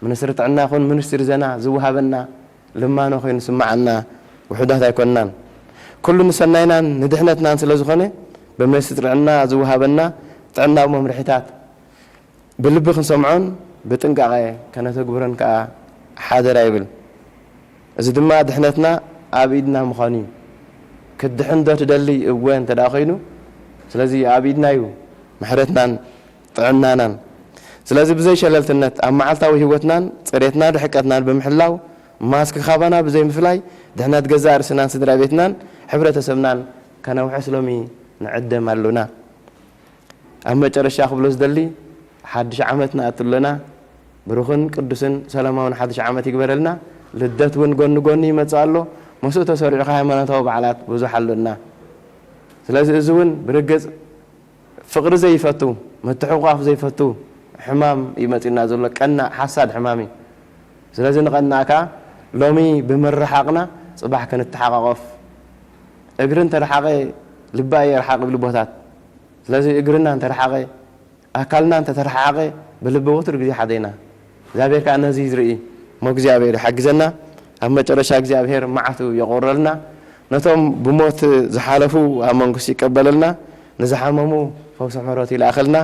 ሚኒስትሪ ጥዕና ይኹን ሚኒስትሪ ዘና ዝወሃበና ልማኖ ኮይኑ ዝስምዓና ውሑዳት ኣይኮንናን። ኩሉ ንሰናይናን ንድሕነትናን ስለ ዝኾነ፣ ብሚኒስትሪ ጥዕና ዝወሃበና ጥዕናዊ መምርሒታት ብልቢ ክንሰምዖን ብጥንቃቐ ከነተግብሮን ከኣ ሓደራ ይብል። እዚ ድማ ድሕነትና ኣብ ኢድና ምዃኑ እዩ። ክትድሕን ዶ ትደሊ? እወ እንተ ደኣ ኮይኑ፣ ስለዚ ኣብ ኢድና እዩ ምሕረትናን ጥዕናናን። ስለዚ ብዘይ ሸለልትነት ኣብ መዓልታዊ ህይወትናን ጽሬትናን ርሕቀትናን ብምሕላው፣ ማስክ ካባና ብዘይ ምፍላይ፣ ድሕነት ገዛእ ርእስናን ስድራ ቤትናን ሕብረተሰብናን ከነውሕስ ሎሚ ንዕደም ኣሎና። ኣብ መጨረሻ ክብሎ ዝደሊ፣ ሓድሽ ዓመት ንኣቱ ኣለና። ብሩኽን ቅዱስን ሰላማውን ሓድሽ ዓመት ይግበረልና። ልደት እውን ጎኒ ጎኒ ይመጽእ ኣሎ። ምስኡ ተሰሪዑ ከኣ ሃይማኖታዊ በዓላት ብዙሕ ኣሎና። ስለዚ እዚ እውን ብርግጽ ፍቕሪ ዘይፈቱ፣ ምትሕቑቓፍ ዘይፈቱ ሕማም እዩ መጺኡና ዘሎ፣ ቀናእ ሓሳድ ሕማም እዩ። ስለዚ ንቐናእ ከኣ ሎሚ ብምርሓቕና ጽባሕ ክንተሓቋቖፍ፣ እግሪ እንተረሓቐ ልቢ ኣይርሓቕ ይብሉ ኣቦታት። ስለዚ እግርና እንተረሓቐ፣ ኣካልና እንተተረሓሓቐ፣ ብልቢ ወትሩ ግዜ ሓደ ኢና። እግዚኣብሔር ከኣ ነዚ እዩ ዝርኢ። እሞ እግዚኣብሔር ይሓግዘና። ኣብ መጨረሻ እግዚኣብሔር መዓቱ የቑርረልና። ነቶም ብሞት ዝሓለፉ ኣብ መንግስቱ ይቀበለልና። ንዝሓመሙ ፈውሲ ምሕረቱ ይልኣኸልና።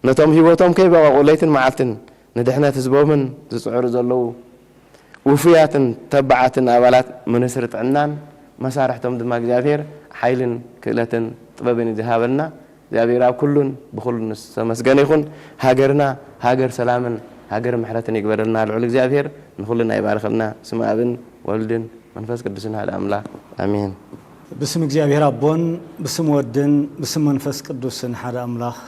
ነቶም ህይወቶም ከይበቐቑ ለይትን መዓልትን ንድሕነት ህዝቦምን ዝጽዕሩ ዘለዉ ውፉያትን ተባዓትን ኣባላት ሚኒስትሪ ጥዕናን መሳርሕቶም ድማ እግዚኣብሔር ሓይልን ክእለትን ጥበብን እዩ ዝሃበልና። እግዚኣብሔር ኣብ ኩሉን ብኹሉን ዝተመስገነ ይኹን። ሃገርና ሃገር ሰላምን ሃገር ምሕረትን ይግበረልና ልዑል እግዚኣብሔር። ንኹልና ይባርኸልና። ስም ኣብን ወልድን መንፈስ ቅዱስን ሓደ ኣምላኽ ኣሜን። ብስም እግዚኣብሔር ኣቦን ብስም ወድን ብስም መንፈስ ቅዱስን ሓደ ኣምላኽ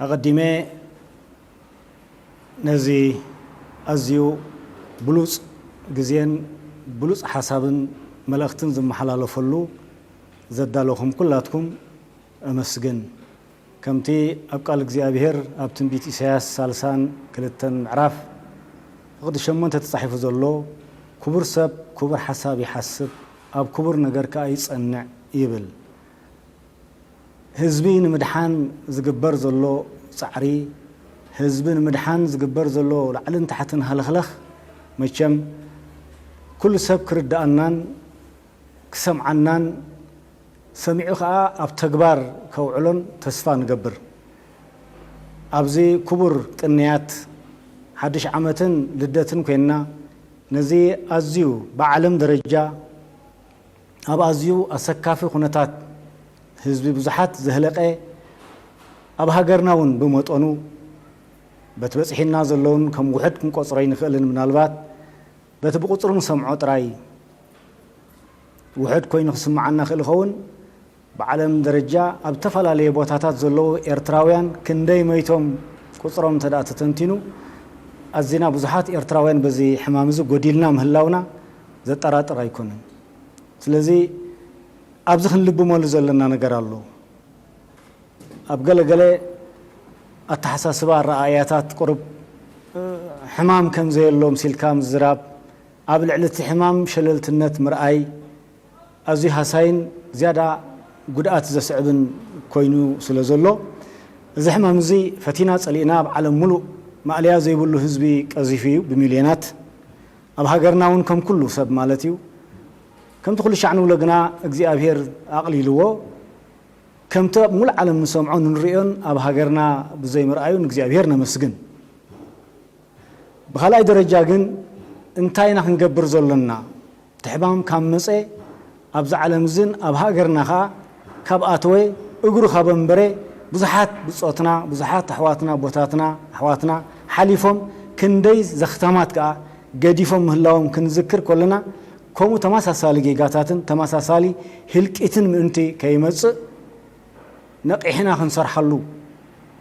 ኣቐዲመ ነዚ ኣዝዩ ብሉጽ ግዜን ብሉጽ ሓሳብን መልእኽትን ዝመሓላለፈሉ ዘዳለኹም ኩላትኩም እመስግን። ከምቲ ኣብ ቃል እግዚኣብሔር ኣብ ትንቢት ኢሳያስ ሳልሳን ክልተን ምዕራፍ ፍቕዲ ሸሞንተ ተጻሒፉ ዘሎ፣ "ክቡር ሰብ ክቡር ሓሳብ ይሓስብ፣ ኣብ ክቡር ነገር ከኣ ይጸንዕ" ይብል። ህዝቢ ንምድሓን ዝግበር ዘሎ ጻዕሪ፣ ህዝቢ ንምድሓን ዝግበር ዘሎ ላዕልን ታሕትን ሃለኽለኽ፣ መቸም ኩሉ ሰብ ክርድኣናን ክሰምዓናን፣ ሰሚዑ ኸኣ ኣብ ተግባር ከውዕሎን ተስፋ ንገብር። ኣብዚ ክቡር ቅንያት ሓድሽ ዓመትን ልደትን ኮይንና፣ ነዚ ኣዝዩ ብዓለም ደረጃ ኣብ ኣዝዩ ኣሰካፊ ኩነታት ህዝቢ ብዙሓት ዘህለቐ፣ ኣብ ሃገርና እውን ብመጠኑ በቲ በጺሒና ዘለውን ከም ውሑድ ክንቆጽሮ ኣይንኽእልን። ምናልባት በቲ ብቁጽሪ ንሰምዖ ጥራይ ውሑድ ኮይኑ ክስምዓና ይኽእል ይኸውን። ብዓለም ደረጃ ኣብ ዝተፈላለየ ቦታታት ዘለዉ ኤርትራውያን ክንደይ መይቶም ቁጽሮም እንተ ደኣ ተተንቲኑ፣ ኣዚና ብዙሓት ኤርትራውያን በዚ ሕማም እዚ ጎዲልና ምህላውና፣ ዘጠራጥር ኣይኮነን። ስለዚ ኣብዚ ክንልብመሉ ዘለና ነገር ኣሎ። ኣብ ገለገለ ኣተሓሳስባ፣ ኣረኣእያታት ቁሩብ ሕማም ከም ዘየሎ ምሲልካ ምዝራብ፣ ኣብ ልዕሊ እቲ ሕማም ሸለልትነት ምርኣይ ኣዝዩ ሃሳይን ዝያዳ ጉድኣት ዘስዕብን ኮይኑ ስለ ዘሎ፣ እዚ ሕማም እዚ ፈቲና ጸሊእና ኣብ ዓለም ሙሉእ ማእለያ ዘይብሉ ህዝቢ ቀዚፉ እዩ ብሚልዮናት። ኣብ ሃገርና እውን ከም ኩሉ ሰብ ማለት እዩ። ከምቲ ኩሉ ሻዕ ንብሎ ግና እግዚኣብሔር ኣቕሊልዎ። ከምቲ ኣብ ሙሉእ ዓለም ንሰምዖን ንርእዮን ኣብ ሃገርና ብዘይምርኣዩ ንእግዚኣብሔር ነመስግን። ብኻልኣይ ደረጃ ግን እንታይ ኢና ክንገብር ዘሎና? እቲ ሕማም ካብ መጸ ኣብዚ ዓለም እዝን ኣብ ሃገርና ኸኣ ካብ ኣተወ እግሩ ካብ ኣንበረ ብዙሓት ብጾትና፣ ብዙሓት ኣሕዋትና፣ ኣቦታትና፣ ኣሕዋትና ሓሊፎም ክንደይ ዘኽታማት ከኣ ገዲፎም ምህላዎም ክንዝክር ከለና ከምኡ ተመሳሳሊ ጌጋታትን ተመሳሳሊ ህልቂትን ምእንቲ ከይመጽእ ነቒሕና ክንሰርሓሉ፣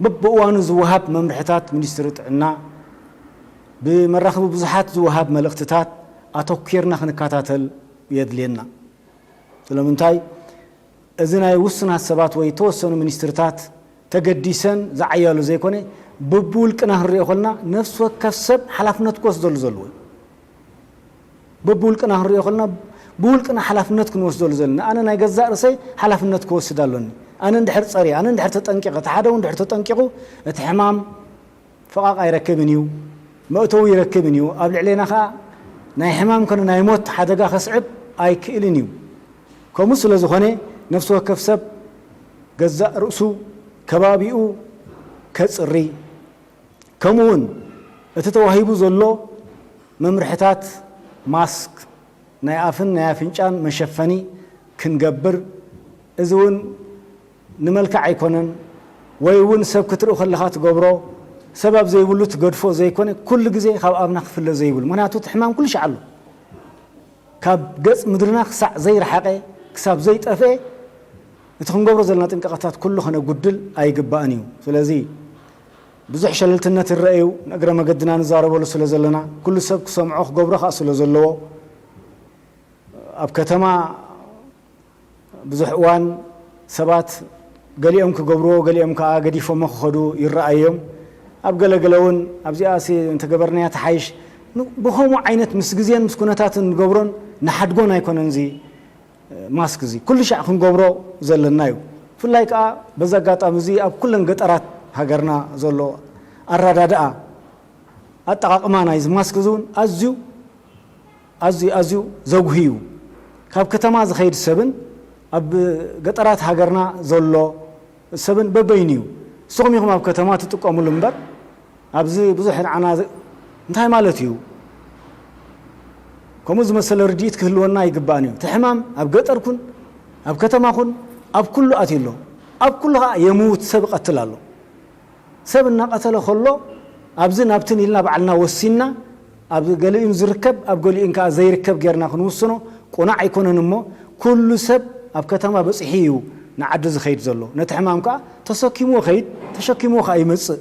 በብእዋኑ ዝወሃብ መምርሕታት ሚኒስትሪ ጥዕና፣ ብመራኽቢ ብዙሓት ዝወሃብ መልእኽትታት ኣተኲርና ክንከታተል የድልየና። ስለምንታይ? እዚ ናይ ውሱናት ሰባት ወይ ተወሰኑ ሚኒስትርታት ተገዲሰን ዝዓያሉ ዘይኮነ፣ ብብውልቅና ክንሪኦ ከለና ነፍሲ ወከፍ ሰብ ሓላፍነት ክወስደሉ ዘለዎ እዩ። በብውልቅና ክንሪኦ ከለና ብውልቅና ሓላፍነት ክንወስደሉ ዘለና። ኣነ ናይ ገዛእ ርእሰይ ሓላፍነት ክወስድ ኣሎኒ። ኣነ እንድሕር ጸርየ፣ ኣነ እንድሕር ተጠንቂቐ፣ እቲ ሓደ እውን እንድሕር ተጠንቂቑ፣ እቲ ሕማም ፈቓቕ ኣይረክብን እዩ፣ መእተዊ ይረክብን እዩ። ኣብ ልዕሌና ኸኣ ናይ ሕማም ኮነ ናይ ሞት ሓደጋ ከስዕብ ኣይክእልን እዩ። ከምኡ ስለ ዝኾነ ነፍሲ ወከፍ ሰብ ገዛእ ርእሱ፣ ከባቢኡ ከጽሪ፣ ከምኡ እውን እቲ ተዋሂቡ ዘሎ መምርሕታት ማስክ፣ ናይ ኣፍን ናይ ኣፍንጫን መሸፈኒ ክንገብር፣ እዚ እውን ንመልክዕ ኣይኮነን፣ ወይ እውን ሰብ ክትርኢ ከለኻ ትገብሮ፣ ሰብ ኣብ ዘይብሉ ትገድፎ ዘይኮነ፣ ኩሉ ግዜ ካብ ኣፍና ክፍለ ዘይብሉ። ምኽንያቱ እቲ ሕማም ኩሉ ሻዕ ኣሎ። ካብ ገጽ ምድርና ክሳዕ ዘይረሓቐ፣ ክሳብ ዘይጠፍኤ፣ እቲ ክንገብሮ ዘለና ጥንቃቐታት ኩሉ ከነጉድል ኣይግባእን እዩ። ስለዚ ብዙሕ ሸለልትነት ይረአ እዩ፣ ንእግረ መገድና ንዛረበሉ ስለ ዘለና፣ ኩሉ ሰብ ክሰምዖ ክገብሮ ከኣ ስለ ዘለዎ፣ ኣብ ከተማ ብዙሕ እዋን ሰባት ገሊኦም ክገብርዎ፣ ገሊኦም ከኣ ገዲፎሞ ክኸዱ ይረኣዩ እዮም። ኣብ ገለገለ እውን ኣብዚኣሲ እንተገበርናያ ትሓይሽ፣ ን-፣ ብኸምኡ ዓይነት ምስ ግዜን ምስ ኩነታትን ንገብሮን ንሓድጎን ኣይኮነን እዚ ማስክ እዚ። ኩሉ ሻዕ ክንገብሮ ዘለና እዩ። ብፍላይ ከኣ በዚ ኣጋጣሚ እዚ ኣብ ኩለን ገጠራት ሃገርና ዘሎ ኣረዳድኣ፣ ኣጠቓቕማ ናይዚ ማስክ እዚ እውን ኣዝዩ፣ ኣዝዩ፣ ኣዝዩ ዘጉሂ እዩ። ካብ ከተማ ዝኸይድ ሰብን ኣብ ገጠራት ሃገርና ዘሎ ሰብን በበይኑ እዩ። ንስኹም ኢኹም ኣብ ከተማ ትጥቀሙሉ እምበር፣ ኣብዚ ብዙሕ ንዓና ዝ-፣ እንታይ ማለት እዩ? ከምኡ ዝመሰለ ርድኢት ክህልወና ኣይግባእን እዩ። እቲ ሕማም ኣብ ገጠር ኩን፣ ኣብ ከተማ ኩን፣ ኣብ ኩሉ ኣትዩ ኣሎ። ኣብ ኩሉ ኸኣ የምውት፣ ሰብ ይቐትል ኣሎ። ሰብ እናቐተለ ከሎ፣ ኣብዝን ኣብትን ኢልና ባዕልና ወሲንና፣ ኣብ ገሊኡን ዝርከብ፣ ኣብ ገሊኡን ከኣ ዘይርከብ ጌርና ክንውስኖ ቁኑዕ ኣይኮነን እሞ፣ ኩሉ ሰብ ኣብ ከተማ በጺሑ እዩ ንዓዲ ዝኸይድ ዘሎ። ነቲ ሕማም ከኣ ተሰኪምዎ ይኸይድ፣ ተሸኪምዎ ከኣ ይመጽእ።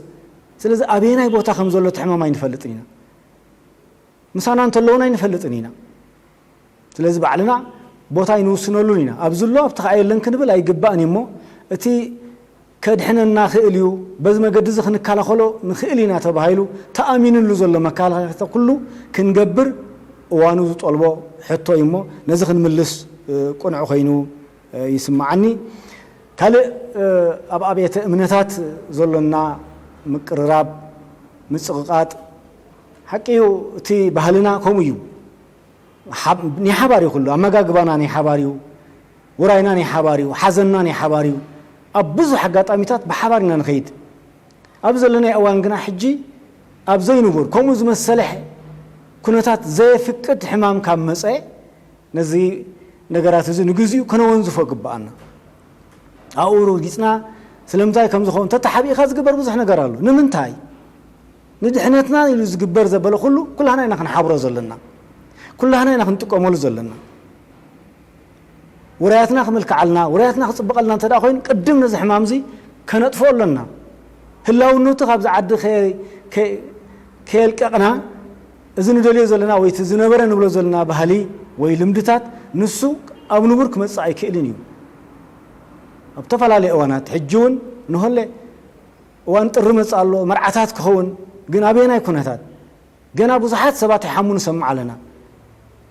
ስለዚ ኣበየናይ ቦታ ከም ዘሎ እቲ ሕማም ኣይንፈልጥን ኢና። ምሳና እንተለዉን ኣይንፈልጥን ኢና። ስለዚ ባዕልና ቦታ ኣይንውስነሉን ኢና። ኣብዚ ኣሎ ኣብቲ ከኣ የለን ክንብል ኣይግባእን እዩ እሞ፣ እቲ ከድሕነና ክእል እዩ፣ በዚ መገዲ እዚ ክንከላኸሎ ንኽእል ኢና ተባሂሉ ተኣሚንሉ ዘሎ መከላኸሊ ኩሉ ክንገብር እዋኑ ዝጠልቦ ሕቶ እዩ እሞ፣ ነዚ ክንምልስ፣ እ፣ ቅኑዕ ኮይኑ፣ እ፣ ይስምዓኒ። ካልእ፣ እ፣ ኣብ ኣብያተ እምነታት ዘሎና ምቅርራብ፣ ምጽቕቓጥ፣ ሓቂ እዩ፣ እቲ ባህልና ከምኡ እዩ። ሓብ-፣ ናይ ሓባር እዩ ኩሉ። ኣመጋግባና ናይ ሓባር እዩ። ውራይና ናይ ሓባር እዩ። ሓዘንና ናይ ሓባር እዩ። ኣብ ብዙሕ ኣጋጣሚታት ብሓባር ኢና ንኸይድ። ኣብ ዘለናዮ እዋን ግና ሕጂ ኣብ ዘይንቡር፣ ከምኡ ዝመሰለ ሕ-፣ ኩነታት ዘየፍቅድ ሕማም ካብ መጸ፣ ነዚ ነገራት እዚ ንግዚኡ ከነወንዝፎ ግብኣና። ኣብኡ ረጊጽና ስለምንታይ ከም ዝኸውን ተተሓቢእካ ዝግበር ብዙሕ ነገር ኣሎ። ንምንታይ? ንድሕነትና ኢሉ ዝግበር ዘበለ ኩሉ ኩላህና ኢና ክንሓብሮ ዘለና። ኩላህና ኢና ክንጥቀመሉ ዘለና። ውራያትና ክምልክዓልና፣ ውራያትና ክጽብቐልና እንተ ደኣ ኮይኑ፣ ቅድም ነዚ ሕማም እዚ ከነጥፍኦ ኣለና። ህላውነቱ ካብዚ ዓዲ ከ-፣ ከ-፣ ከየልቀቕና፣ እዚ ንደልዮ ዘለና ወይ እቲ ዝነበረ ንብሎ ዘለና ባህሊ ወይ ልምድታት፣ ንሱ ኣብ ንቡር ክመጽእ ኣይክእልን እዩ። ኣብ ተፈላለየ እዋናት፣ ሕጂ እውን ንሆለ እዋን ጥሪ መጽእ ኣሎ፣ መርዓታት ክኸውን፣ ግን ኣበየናይ ኩነታት? ገና ብዙሓት ሰባት ይሓሙ ንሰምዕ ኣለና።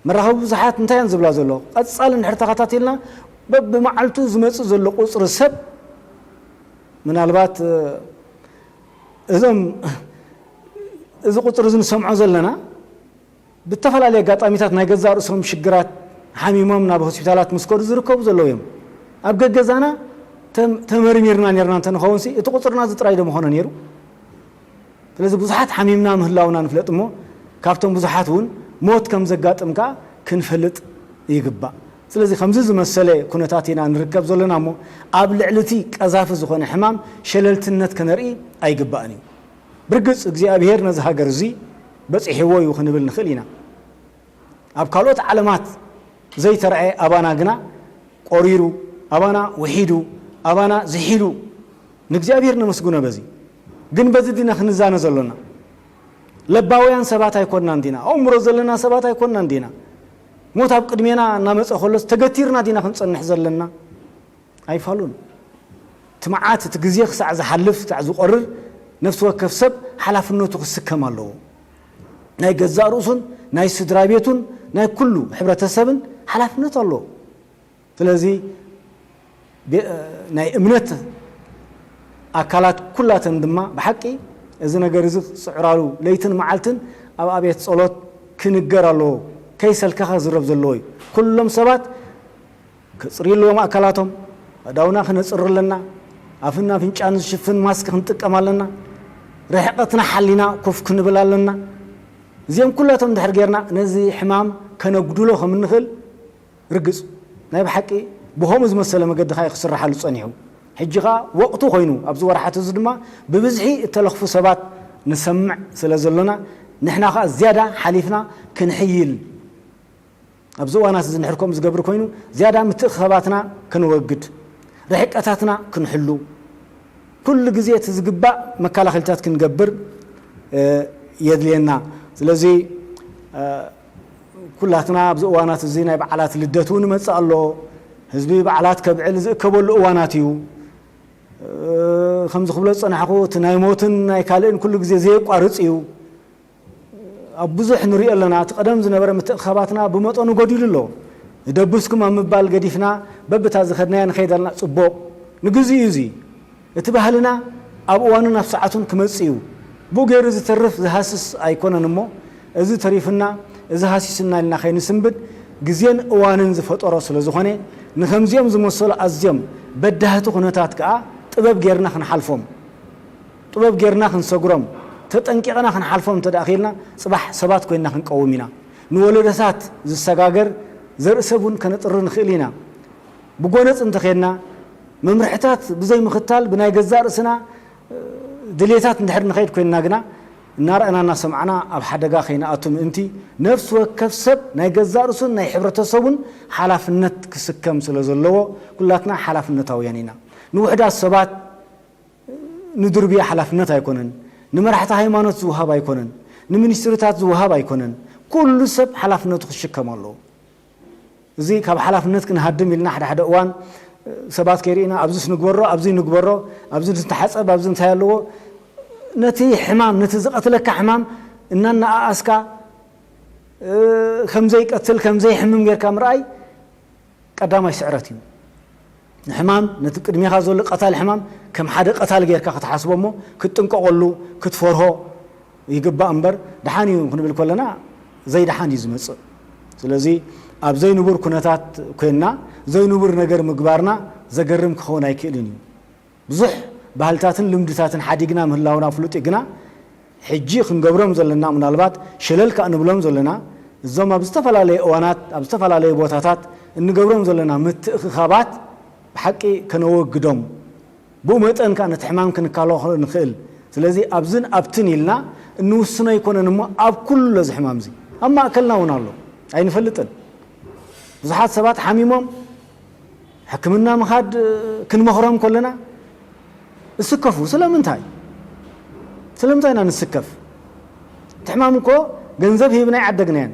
መራኸቢ ብዙሓት እንታይ እየን ዝብላ ዘሎ? ቀጻሊ እንድሕር ተኸታቲልና፣ በብመዓልቱ ዝመጽእ ዘሎ ቁጽሪ ሰብ፣ ምናልባት፣ እ፣ እዞም፣ እዚ ቁጽሪ እዚ ንሰምዖ ዘለና፣ ብተፈላለየ ኣጋጣሚታት ናይ ገዛእ ርእሶም ሽግራት ሓሚሞም ናብ ሆስፒታላት ምስ ከዱ ዝርከቡ ዘለዉ እዮም። ኣብ ገገዛና ተም-፣ ተመርሚርና ኔርና እንተንኸውን ሲ፣ እቲ ቁጽርና እዚ ጥራይ ዶ ምኾነ ኔሩ? ስለዚ ብዙሓት ሓሚምና ምህላውና ንፍለጥ እሞ፣ ካብቶም ብዙሓት እውን ሞት ከም ዘጋጥም ከኣ ክንፈልጥ ይግባእ። ስለዚ ከምዚ ዝመሰለ ኩነታት ኢና ንርከብ ዘለና እሞ፣ ኣብ ልዕሊ እቲ ቀዛፊ ዝኾነ ሕማም ሸለልትነት ከነርኢ ኣይግባእን እዩ። ብርግጽ እግዚኣብሄር ነዚ ሃገር እዚ በጺሕዎ እዩ ክንብል ንኽእል ኢና። ኣብ ካልኦት ዓለማት ዘይተረኣየ ኣባና ግና ቆሪሩ፣ ኣባና ውሒዱ፣ ኣባና ዝሒሉ፣ ንእግዚኣብሄር ነመስግኖ በዚ። ግን በዚ ዲና ክንዛነ ዘሎና? ለባውያን ሰባት ኣይኮንናን ዲና? ኣእምሮ ዘለና ሰባት ኣይኮንናን ዲና? ሞት ኣብ ቅድሜና እናመጸ ከሎስ ተገቲርና ዲና ክንጸንሕ ዘለና? ኣይፋሉን። እቲ መዓት፣ እቲ ግዜ ክሳዕ ዝሓልፍ፣ ክሳዕ ዝቆርር፣ ነፍሲ ወከፍ ሰብ ሓላፍነቱ ክስከም ኣለዎ። ናይ ገዛእ ርእሱን ናይ ስድራ ቤቱን ናይ ኩሉ ሕብረተሰብን ሓላፍነት ኣለዎ። ስለዚ፣ ቤ-፣ ናይ እምነት ኣካላት ኩላተን ድማ ብሓቂ እዚ ነገር እዚ ክጽዕራሉ ለይትን መዓልትን ኣብ ኣብያተ ጸሎት ክንገር ኣለዎ። ከይሰልከኸ ዝረብ ዘለዎ እዩ። ኩሎም ሰባት ክጽርዩ ኣለዎም ኣካላቶም። ኣእዳውና ክነጽሪ ኣለና። ኣፍና ኣፍንጫን ዝሽፍን ማስክ ክንጥቀም ኣለና። ርሕቀትና ሓሊና ኮፍ ክንብል ኣለና። እዚኦም ኩላቶም እንድሕር ጌርና ነዚ ሕማም ከነጉድሎ ከም እንኽእል ርግጽ። ናይ ብሓቂ ብኸምኡ ዝመሰለ መገዲ ከኣ እዩ ክስርሓሉ ጸኒሑ። ሕጂ ከኣ ወቕቱ ኮይኑ ኣብዚ ወርሓት እዚ ድማ ብብዝሒ እተለኽፉ ሰባት ንሰምዕ ስለ ዘሎና፣ ንሕና ከኣ ዝያዳ ሓሊፍና ክንሕይል ኣብዚ እዋናት እዚ እንድሕር ከምኡ ዝገብር ኮይኑ፣ ዝያዳ ምትእኽኻባትና ከነወግድ፣ ርሕቀታትና ክንሕሉ፣ ኩሉ ግዜ እቲ ዝግባእ መከላኸሊታት ክንገብር፣ እ፣ የድልየና። ስለዚ፣ እ፣ ኩላትና ኣብዚ እዋናት እዚ ናይ በዓላት ልደት እውን ይመጽእ ኣሎ። ህዝቢ በዓላት ከብዕል ዝእከበሉ እዋናት እዩ። እ፣ ከምዚ ክብሎ ዝጸናሕኩ፣ እቲ ናይ ሞትን ናይ ካልእን ኩሉ ግዜ ዘየቋርጽ እዩ። ኣብ ብዙሕ ንሪኦ ኣለና። እቲ ቀደም ዝነበረ ምትእኽኻባትና ብመጠኑ ጎዲሉ ኣሎ። ንደብስኩም ኣብ ምባል ገዲፍና በብታ ዝኸድናዮ ንኸይድ ኣለና። ጽቡቕ። ንግዚኡ እዩ እዚ። እቲ ባህልና ኣብ እዋኑን ኣብ ሰዓቱን ክመጽእ እዩ። ብኡ ገይሩ ዝተርፍ ዝሃስስ ኣይኮነን እሞ፣ እዚ ተሪፉና፣ እዚ ሃሲሱና ኢልና ከይንስንብድ ግዜን እዋንን ዝፈጠሮ ስለ ዝኾነ፣ ንኸምዚኦም ዝመሰሉ ኣዝዮም በዳህቲ ኩነታት ከኣ ጥበብ ጌርና ክንሓልፎም፣ ጥበብ ጌርና ክንሰግሮም፣ ተጠንቂቕና ክንሓልፎም እንተ ደኣ ኽኢልና፣ ጽባሕ ሰባት ኮይንና ክንቀውም ኢና። ንወለዶታት ዝሰጋገር ዘርኢ ሰብ እውን ከነጥሪ ንኽእል ኢና። ብጎነጽ እንተ ኼድና፣ መምርሕታት ብዘይ ምኽታል፣ ብናይ ገዛእ ርእስና ድሌታት እንድሕር ንኸይድ ኮይንና ግና፣ እናረኣና እናሰማዕና ኣብ ሓደጋ ከይንኣቱ ምእንቲ፣ ነፍሲ ወከፍ ሰብ ናይ ገዛእ ርእሱን ናይ ሕብረተሰቡን ሓላፍነት ክስከም ስለ ዘለዎ፣ ኩላትና ሓላፍነታውያን ኢና። ንውሑዳት ሰባት ንድርብያ ሓላፍነት ኣይኮነን፣ ንመራሕቲ ሃይማኖት ዝወሃብ ኣይኮነን፣ ንሚኒስትሪታት ዝወሃብ ኣይኮነን። ኩሉ ሰብ ሓላፍነቱ ክሽከም ኣለዎ። እዚ ካብ ሓላፍነት ክንሃድም ኢልና ሓደ ሓደ እዋን ሰባት ከይርኢና ኣብዚስ ንግበሮ፣ ኣብዚ ንግበሮ፣ ኣብዚ ንተሓጸብ፣ ኣብዚ እንታይ ኣለዎ፣ ነቲ ሕማም፣ ነቲ ዝቐትለካ ሕማም እናነኣኣስካ፣ እ፣ ከም ዘይቀትል፣ ከም ዘይሕምም ጌርካ ምርኣይ ቀዳማይ ስዕረት እዩ። ንሕማም፣ ነቲ ቅድሜኻ ዘሎ ቀታል ሕማም ከም ሓደ ቀታል ጌርካ ክትሓስቦ እሞ ክትጥንቀቐሉ፣ ክትፈርሆ ይግባእ እምበር፣ ደሓን እዩ ክንብል ከለና ዘይደሓን እዩ ዝመጽእ። ስለዚ ኣብ ዘይንቡር ኩነታት ኮይንና ዘይንቡር ነገር ምግባርና ዘገርም ክኸውን ኣይክእልን እዩ። ብዙሕ ባህልታትን ልምድታትን ሓዲግና ምህላውና ፍሉጥ እዩ። ግና ሕጂ ክንገብሮም ዘለና፣ ምናልባት ሸለል ከኣ ንብሎም ዘለና፣ እዞም ኣብ ዝተፈላለየ እዋናት ኣብ ዝተፈላለየ ቦታታት እንገብሮም ዘለና ምትእኽኻባት ብሓቂ ከነወግዶም፣ ብኡ መጠን ከኣ ነቲ ሕማም ክንከላኸሎ ንኽእል። ስለዚ ኣብዝን ኣብትን ኢልና እንውስኖ ኣይኮነን እሞ፣ ኣብ ኩሉ እዚ ሕማም እዚ ኣብ ማእከልና እውን ኣሎ፣ ኣይንፈልጥን። ብዙሓት ሰባት ሓሚሞም ሕክምና ምኻድ ክንመኽሮም ከለና እስከፉ። ስለምንታይ? ስለምንታይ ኢና ንስከፍ? እቲ ሕማም እኮ ገንዘብ ሂብና ኣይዓደግናዮን።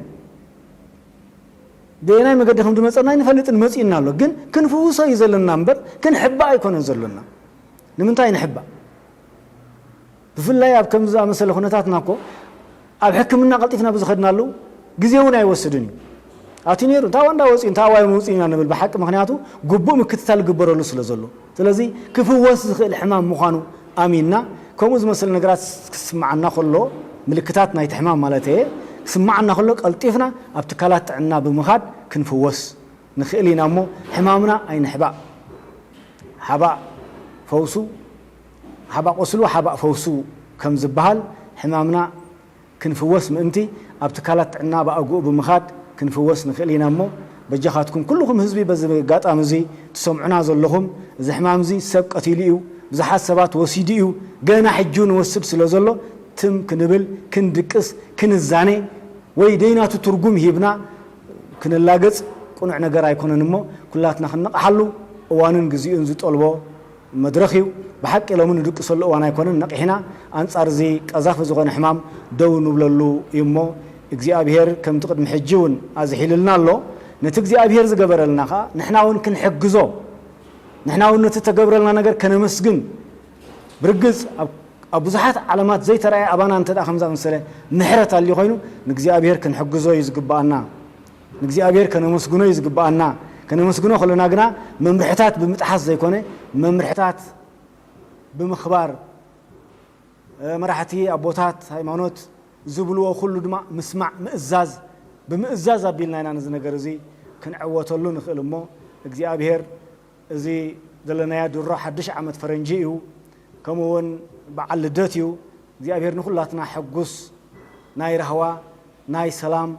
በየናይ መገዲ ከም ዝመፀና ኣይንፈልጥን፣ መፂእና ኣሎ። ግን ክንፍውሶ እዩ ዘለና እምበር ክንሕባእ ኣይኮነን ዘሎና። ንምንታይ ንሕባእ? ብፍላይ ኣብ ከምዚ ዝኣመሰለ ኩነታትና እኮ ኣብ ሕክምና ቀልጢፍና ብዝኸድናሉ ግዜ እውን ኣይወስድን እዩ። ኣቲ ነይሩ እንታይ ዋንዳ ወፂኡ እንታይ ዋይ መውፅእ ኢና ንብል ብሓቂ፣ ምክንያቱ ግቡእ ምክትታል ግበረሉ ስለ ዘሎ። ስለዚ ክፍወስ ዝኽእል ሕማም ምዃኑ ኣሚንና፣ ከምኡ ዝመስል ነገራት ክስምዓና ከሎ፣ ምልክታት ናይቲ ሕማም ማለት እየ፣ ክስምዓና ከሎ ቀልጢፍና ኣብ ትካላት ጥዕና ብምኻድ ክንፍወስ ንኽእል ኢና እሞ፣ ሕማምና ኣይንሕባእ። ሓባእ ፈውሱ፣ ሓባእ ቁስሉ ሓባእ ፈውሱ ከም ዝበሃል፣ ሕማምና ክንፍወስ ምእንቲ ኣብ ትካላት ጥዕና ብኣግኡ ብምኻድ ክንፍወስ ንኽእል ኢና እሞ፣ በጃኻትኩም ኩልኹም ህዝቢ፣ በዚ ኣጋጣሚ እዚ ትሰምዑና ዘለኹም፣ እዚ ሕማም እዚ ሰብ ቀቲሉ እዩ፣ ብዙሓት ሰባት ወሲዱ እዩ፣ ገና ሕጂ እውን ወስድ ስለ ዘሎ፣ ትም ክንብል፣ ክንድቅስ፣ ክንዛነ፣ ወይ ደይናቱ ትርጉም ሂብና ክንላገጽ ቅኑዕ ነገር ኣይኮነን እሞ፣ ኩላትና ክንነቕሓሉ እዋንን ግዜኡን ዝጠልቦ መድረኽ እዩ። ብሓቂ ሎሚ ንድቅሰሉ እዋን ኣይኮነን። ነቒሕና ኣንጻር እዚ ቀዛፊ ዝኾነ ሕማም ደው ንብለሉ እዩ እሞ፣ እግዚኣብሄር ከምቲ ቅድሚ ሕጂ እውን ኣዝሒሉልና ኣሎ። ነቲ እግዚኣብሄር ዝገበረልና ኸኣ ንሕና እውን ክንሕግዞ፣ ንሕና እውን ነቲ ተገብረልና ነገር ከነመስግን። ብርግጽ ኣብ ኣብ ብዙሓት ዓለማት ዘይተራእየ ኣባና እንተ ደኣ ከምዛ መሰለ ምሕረት ኣልዩ ኮይኑ፣ ንእግዚኣብሔር ክንሕግዞ እዩ ዝግብኣና። ንእግዚኣብሔር ከነመስግኖ እዩ ዝግብኣና። ከነመስግኖ ከለና ግና መምርሕታት ብምጥሓስ ዘይኮነ፣ መምርሕታት ብምኽባር፣ እ፣ መራሕቲ ኣቦታት ሃይማኖት ዝብልዎ ኩሉ ድማ ምስማዕ፣ ምእዛዝ፣ ብምእዛዝ ኣቢልና ኢና ነዚ ነገር እዚ ክንዕወተሉ ንኽእል እሞ፣ እግዚኣብሔር እዚ ዘለናዮ ድሮ ሓድሽ ዓመት ፈረንጂ እዩ፣ ከምኡ እውን በዓል ልደት እዩ። እግዚኣብሔር ንኹላትና ሕጉስ ናይ ራህዋ፣ ናይ ሰላም፣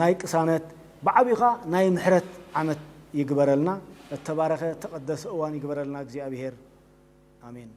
ናይ ቅሳነት፣ ብዓቢኡ ኸኣ ናይ ምሕረት ዓመት ይግበረልና። እተባረኸ፣ እተቐደሰ እዋን ይግበረልና እግዚኣብሔር። ኣሜን።